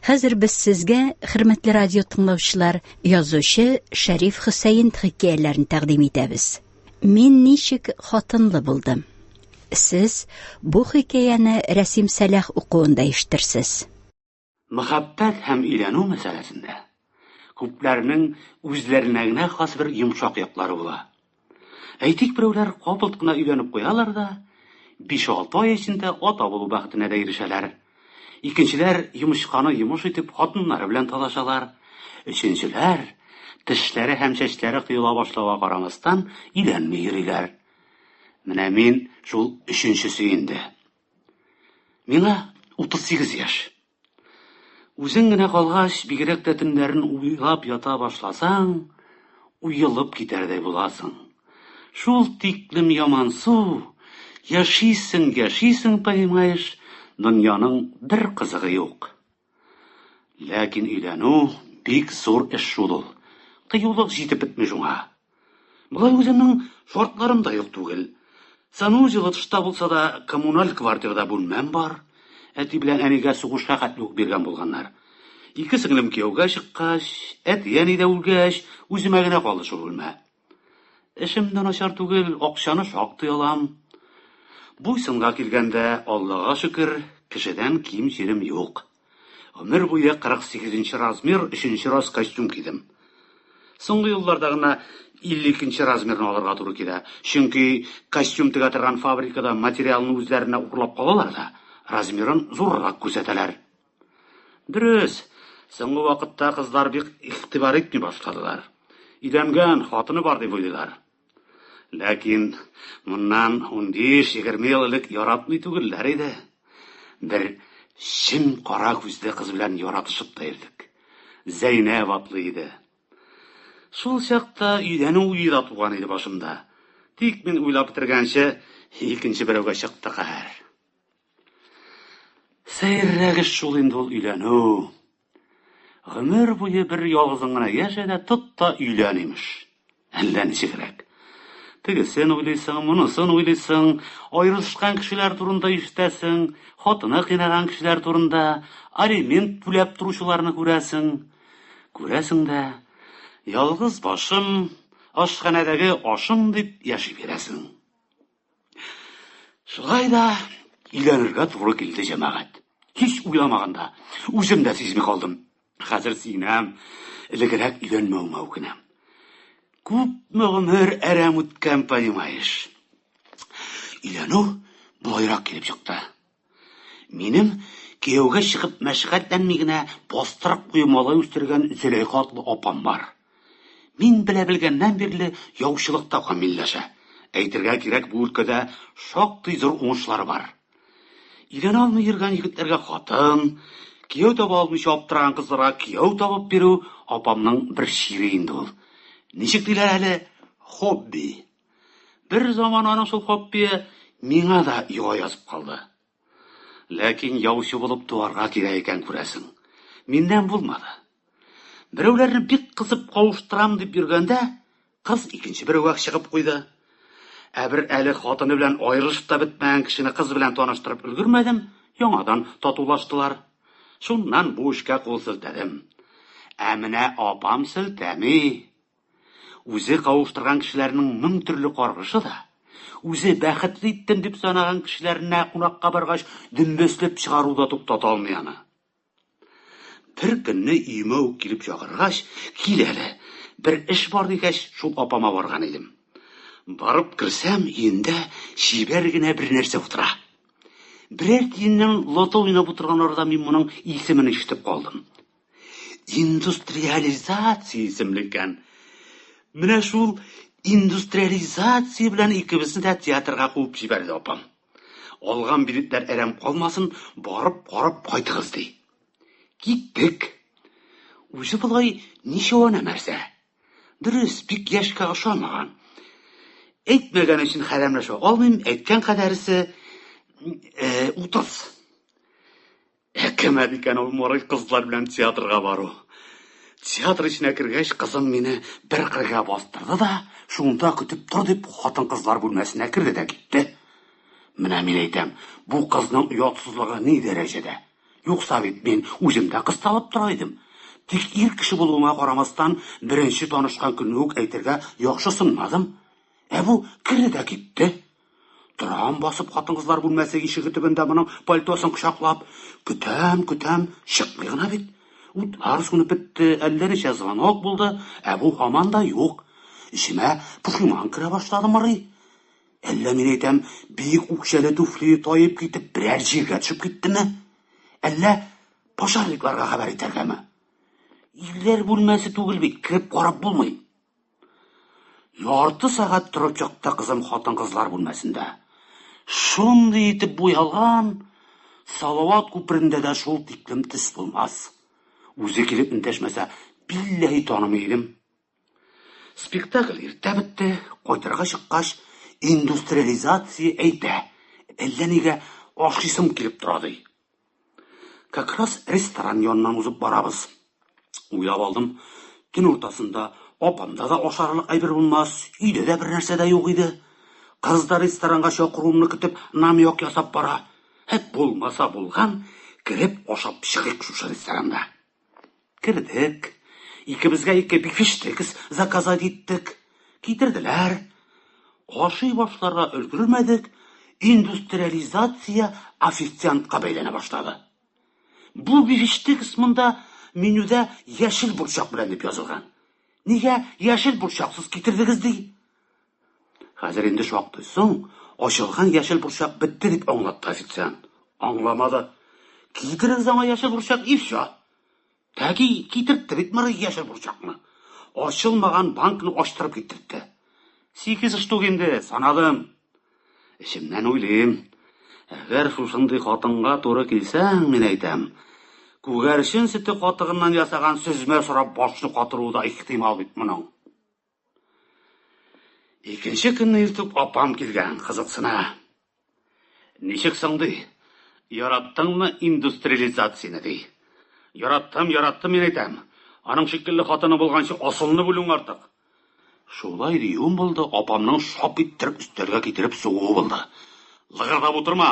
Хәзер без сезгә, хөрмәтле радио тыңлаучылар, язучы Шәриф Хөсәен хикәяләрен тәкъдим итәбез. Мин ничек хатынлы булдым. Сез бу хикәяне Рәсим Сәлах укуында ишетерсез. Мәхәббәт һәм өйләнү мәсьәләсендә күпләрнең үзләренә генә хас бер йомшак яклары була. Әйтик, берәүләр капылт кына өйләнеп куялар да, 5-6 ай эчендә ата булу бәхетенә дә ирешәләр. Икенчеләр йомычканы йомыш итеп хатыннары белән талашалар. Өченчеләр, тешләре һәм чәчләре коела башлауга карамастан, өйләнми йөриләр. Менә мин шул өченчесе инде. Миңа 38 яшь. Үзең генә калгач, бигрәк тә төннәрен уйлап ята башласаң, уелып китәрдәй буласың. Шул тиклем ямансу, яшисең, яшисең, понимаешь, дөньяның бер кызыгы юк. Ләкин өйләнү бик зур эш шул ул. Кыюлык җитеп бетми шуңа. Болай үземнең шартларым да юк түгел. Санузелы тышта булса да, коммуналь квартирада бүлмәм бар. Әти белән әнигә сугышка хәтле үк биргән булганнар. Ике сеңлем кияүгә чыккач, әти-әни дә үлгәч, үземә генә калды шул бүлмә. Эшем дә начар түгел, акчаны шактый алам. Буй-сынга килгәндә, Аллага шөкер, кешедән ким җирем юк. Гомер буе 48 нче размер, өченче раз костюм кидем. Соңгы елларда гына 52 нче размерны алырга туры килә, чөнки костюм тегә торган фабрикада материалны үзләренә урлап калалар да, размерын зуррак күрсәтәләр. Дөрес, соңгы вакытта кызлар бик игътибар итми башладылар. Өйләнгән, хатыны бар дип уйлыйлар. Ләкин моннан 15-20 ел элек яратмый түгелләр иде. Бер чем кара күзле кыз белән яратышып та йөрдек. Зәйнәб атлы иде. Шул чакта өйләнү уе да туган иде башымда. Тик мин уйлап бетергәнче, икенче берәүгә чыкты каһәр. Сәеррәк эш шул инде ул өйләнү. Гомер буе бер ялгызың гына яшә дә тот та өйлән, имеш. Әллә ничегрәк. Тегесен уйлыйсың, монысын уйлыйсың, аерылышкан кешеләр турында ишетәсең, хатыны кыйнаган кешеләр турында, алимент түләп торучыларны күрәсең. Күрәсең дә, ялгыз башым, ашханәдәге ашым дип яши бирәсең. Шулай да өйләнергә туры килде, җәмәгать. Һич уйламаганда, үзем дә сизми калдым. Хәзер сөенәм, элегрәк өйләнмәвемә үкенәм. Күпме гомер әрәм үткән, понимаешь. Өйләнү болайрак килеп чыкты. Минем кияүгә чыгып мәшәкатьләнми генә бастырып кую малай үстергән Зөләйха атлы апам бар. Мин белә белгәннән бирле яучылыкта камилләшә. Әйтергә кирәк, бу өлкәдә шактый зур уңышлары бар. Өйләнә алмый йөргән егетләргә хатын, кияү таба алмыйча аптыраган кызларга кияү табып бирү апамның бер чире инде ул. Ничек диләр әле? Хобби. Бер заман аның шул хоббие миңа да йога язып калды. Ләкин яучы булып туарга кирәк икән, күрәсең. Миннән булмады. Берәүләрне бик кысып кавыштырам дип йөргәндә, кыз икенче берәүгә чыгып куйды. Ә бер әле хатыны белән аерылышып та бетмәгән кешене кыз белән таныштырып өлгермәдем, яңадан татулаштылар. Шуннан бу эшкә кул селтәдем. Ә менә апам селтәми. Үзе кавыштырган кешеләрнең мең төрле каргышы да, үзе бәхетле иттем дип санаган кешеләренә кунакка баргач, дөмбәсләп чыгару да туктата алмый аны. Бер көнне өемә үк килеп чакыргач, кил әле, бер эш бар дигәч, шул апама барган идем. Барып керсәм, өендә чибәр генә бер нәрсә утыра. Берәр тиеннән лото уйнап утырган арада мин моның исемен ишетеп калдым. Индустриализация исемле икән. Менә шул индустриализация белән икебезне дә театрга куып җибәрде апам. Алган билетлар әрәм калмасын, барып карап кайтыгыз, ди. Киттек. Үзе болай ничә нәрсә. Дөрес, бик яшькә ошамаган. Әйтмәгән өчен хәрәмләшә алмыйм, әйткән кадәресе 30. Әкәмәт икән ул марый кызлар белән театрга бару. Театр эченә кергәч, кызым мине бер кырга бастырды да, шунда көтеп тор дип, хатын-кызлар бүлмәсенә керде дә китте. Менә мин әйтәм, бу кызның оятсызлыгы ни дәрәҗәдә? Юкса бит мин үзем дә кысталып тора идем. Тик ир кеше булуыма карамастан, беренче танышкан көнне үк әйтергә яхшысынмадым. Ә бу керде дә китте. Торам басып хатын-кызлар бүлмәсе ишеге төбендә моның пальтосын кочаклап. Көтәм, көтәм, чыкмый гына бит. Утлар сүнеп бетте, әллә ничә звонок булды, ә бу һаман да юк. Эчемә пошиман керә башлады Мырый. Әллә мин әйтәм, биек үкчәле туфли таеп китеп берәр җиргә төшеп киттеме? Әллә пожарникларга хәбәр итәргәме? Ирләр бүлмәсе түгел бит, кереп карап булмый. Ярты сәгать торып чыкты кызым хатын-кызлар бүлмәсендә. Шундый итеп буялган, Салават күперендә дә шул тиклем төс булмас. Үзе килеп эндәшмәсә, билләһи танымый идем. Спектакль иртә бетте, кайтырга чыккач, индустриализация әйтә, әллә нигә ашыйсым килеп тора, ди. Как раз ресторан яныннан узып барабыз. Уйлап алдым, төн уртасында апамда да ашарлык әйбер булмас, өйдә дә бер нәрсә дә юк иде. Кыз да ресторанга чакыруымны көтеп, намек ясап бара. Һәт булмаса булган, кереп ашап чыгыйк шушы ресторанда. Кердек. Икебезгә ике бифштекс заказать иттек. Китерделәр. Ашый башларга өлгермәдек, индустриализация официантка бәйләнә башлады. Бу бифштекс монда менюда яшел борчак белән дип язылган. Нигә яшел борчаксыз китердегез ди? Хәзер инде шактый соң, ачылган яшел борчак бетте дип аңлатты официант. Аңламады. Китерегез аңа яшел борчак и все. Тәки китертте бит мырый яшел борчакны. Ачылмаган банкны ачтырып китертте. 8 штук инде, санадым. Эчемнән уйлыйм. Әгәр шушындый хатынга туры килсәң, мин әйтәм, күгәрчен сөте катыгыннан ясаган сөзмә сорап башны катыруы да ихтимал бит моның. Икенче көнне иртүк апам килгән, кызыксына. Ничек соң, ди? Яраттыңмы индустриализацияне, ди. Яраттым, яраттым, мин әйтәм. Аның шикелле хатыны булганчы асылынып үлүең артык. Шулай диюем булды, апамның шап иттереп өстәлгә китереп сугуы булды. Лыгырдап утырма,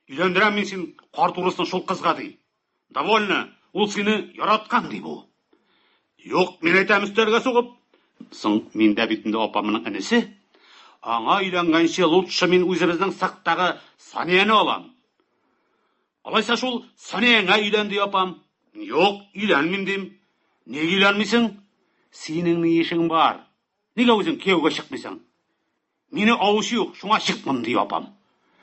өйләндерәм мин син карт урысны шул кызга, ди. Довольно, ул сине яраткан, ди бу. Юк, мин әйтәм өстәлгә сугып. Соң миндә бит инде апамның энесе. Аңа өйләнгәнче лучше мин үзебезнең сактагы Санияне алам. Алайса шул Санияңә өйлән, ди апам. Юк, өйләнмим, дим. Нигә өйләнмисең? Синең ни эшең бар? Нигә үзең кияүгә чыкмыйсың? Мине алучы юк, шуңа чыкмам, ди апам.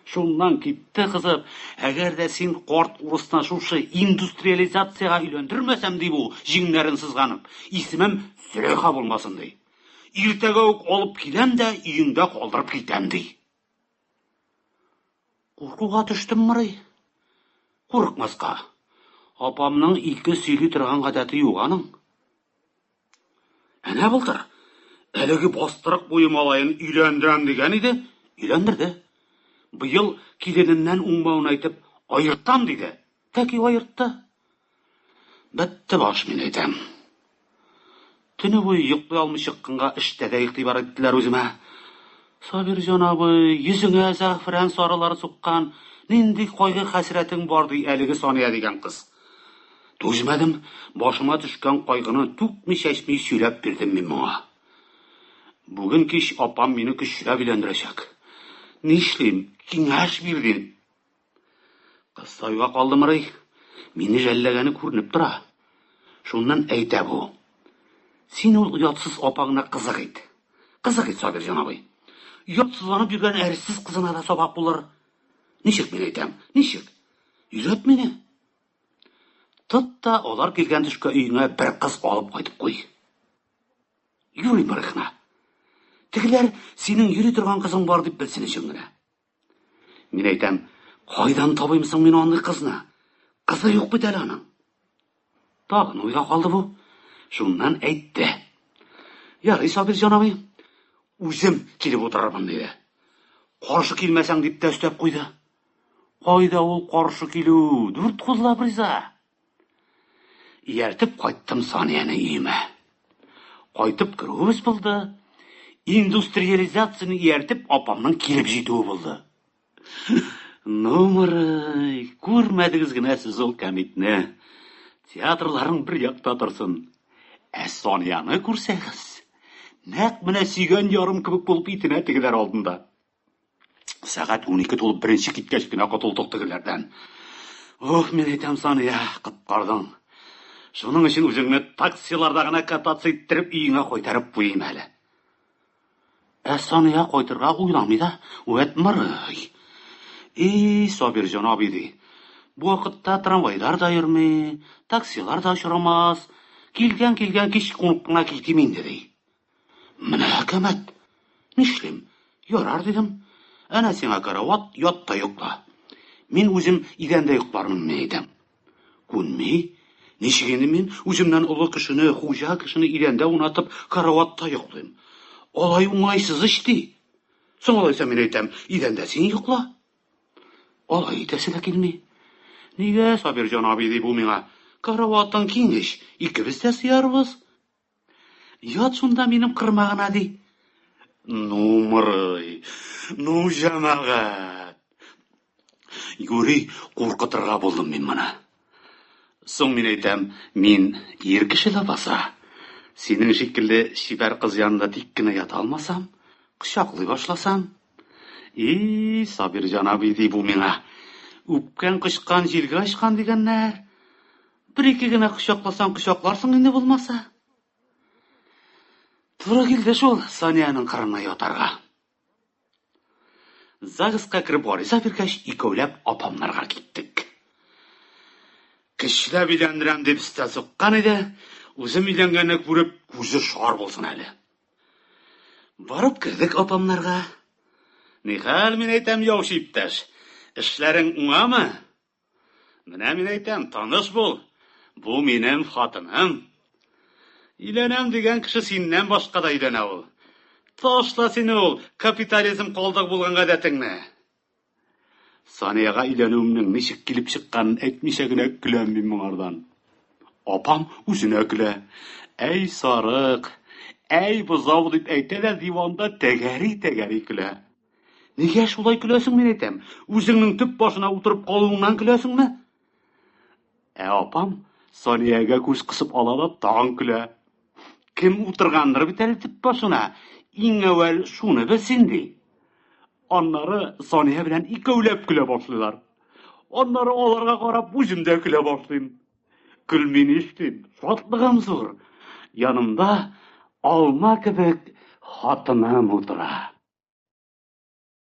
Шуннан китте кызып. Әгәр дә син карт урысны шушы индустриализациягә өйләндермәсәм, ди бу, җиңнәрен сызганып, исемем Зөләйха булмасын, ди. Иртәгә үк алып киләм дә өеңдә калдырып китәм, ди. Куркуга төштем, Мырый. Курыкмаска. Апамның ике сөйли торган гадәте юк аның. Әнә былтыр әлеге бастырык буе малаен өйләндерәм дигән иде, өйләндерде. Быел килененнән уңмавын әйтеп, аертам диде. Тәки аертты. Бетте баш, мин әйтәм. Төне буе йоклый алмый чыкканга эштә дә игътибар иттеләр үземә. Сабирҗан абый, йөзеңә зәгъфран сарылары суккан, нинди кайгы-хәсрәтең бар, ди әлеге Сания дигән кыз. Түзмәдем, башыма төшкән кайгыны түкми-чәчми сөйләп бирдем мин моңа. Бүген кич апам мине көчләп өйләндерәчәк. Нишлим, киңәш бир, дим. Кыз тайга калды мырый. Мине жәлләгәне күренеп тора. Шуннан әйтә бу. Син ул оятсыз апаңны кызык ит. Кызык ит, Сабирҗан абый. Оятсызланып йөргән әрсез кызына да сабак булыр. Ничек, мин әйтәм, ничек? Өйрәт мине. Тот та алар килгән төшкә өеңә бер кыз алып кайтып куй. Юрий барыхна. Тегеләр синең йөри торган кызың бар дип белсен өчен генә. Мин әйтәм, кайдан табыйм соң мин андый кызны? Кызы юк бит әле аның. Тагын уйга калды бу. Шуннан әйтте. Ярый, Сабирҗан абый, үзем килеп утырырмын, диде. Каршы килмәсәң, дип тә өстәп куйды. Кайда ул каршы килү? Дүрт куллап риза. Ияртеп кайттым Санияне өемә. Кайтып керүебез булды. Индустриализацияне ияртеп апамның килеп җитүе булды. Ну, Мырый, күрмәдегез генә сез ул кәмитне. Театрларың бер якта торсын. Ә Санияны күрсәгез, нәкъ менә сөйгән ярым кебек булып итенә тегеләр алдында. Сәгать 12 тулып беренче киткәч кенә котылдык тегеләрдән. Ох, мин әйтәм, Сания, коткардың. Шуның өчен үзеңне таксиларда гына кататься иттереп өеңә кайтарып куйыйм әле. Ә Сания кайтырга уйламый да, вәт мырый. И, Сабирҗан абый ди. Бу вакытта трамвайлар да йөрми, таксилар да очрамас. Килгән-килгән кич кунып кына китим инде ди. Менә әкәмәт. Нишлим? Ярар дидем. Әнә сиңа карават, ят та йокла. Мин үзем идәндә йоклармын, мин әйтәм. Күнми. Ничек инде мин үземнән олы кешене, хуҗа кешене идәндә унатып, караватта йоклыйм? Алай уңайсыз ич ди. Соң алайса мин әйтәм, идәндә син йокла. Алай итәсе дә килми. Нигә, Сабирҗан абый, ди бу миңа, караватың киң ич, икебез дә сыярбыз. Ят шунда минем кырма гына, ди. Ну, мырый, ну, җәмәгать. Юри куркытырга булдым мин моны. Соң мин әйтәм, мин ир кеше ләбаса. Синең шикелле чибәр кыз янында тик кенә ята алмасам, кочаклый башласам. И, Сабирҗан абый, ди бу миңа. Үпкән кочкан җилгә очкан дигәннәр. Бер-ике генә кочакласаң, кочакларсың инде булмаса. Туры килде шул Саниянең кырына ятарга. ЗАГСка кереп гариза биргәч, икәүләп апамнарга киттек. Көчләп өйләндерәм дип өстәл суккан иде, үзем өйләнгәнне күреп, күзе шар булсын әле. Барып кердек апамнарга. Нихәл, мин әйтәм, яучы иптәш, эшләрең уңамы? Менә мин әйтәм, таныш бул. Бу минем хатыным. Өйләнәм дигән кеше синнән башка да өйләнә ул. Ташла син ул капитализм калдыгы булган гадәтеңне. Саниягә өйләнүемнең ничек килеп чыкканын әйтмичә генә көләм мин моңардан. Апам үзенә көлә. Әй сарык, әй бозау дип әйтә дә диванда тәгәри-тәгәри көлә. Нигә шулай көләсең, мин әйтәм? Үзеңнең төп башына утырып калуыңнан көләсеңме? Ә апам Саниягә күз кысып ала да тагын көлә. Кем утыргандыр бит әле төп башына? Иң әүвәл шуны белсен ди. Аннары Сания белән икәүләп көлә башлыйлар. Аннары аларга карап үзем дә көлә башлыйм. Көлми нишлим? Шатлыгым зур. Янымда алма кебек хатыным утыра.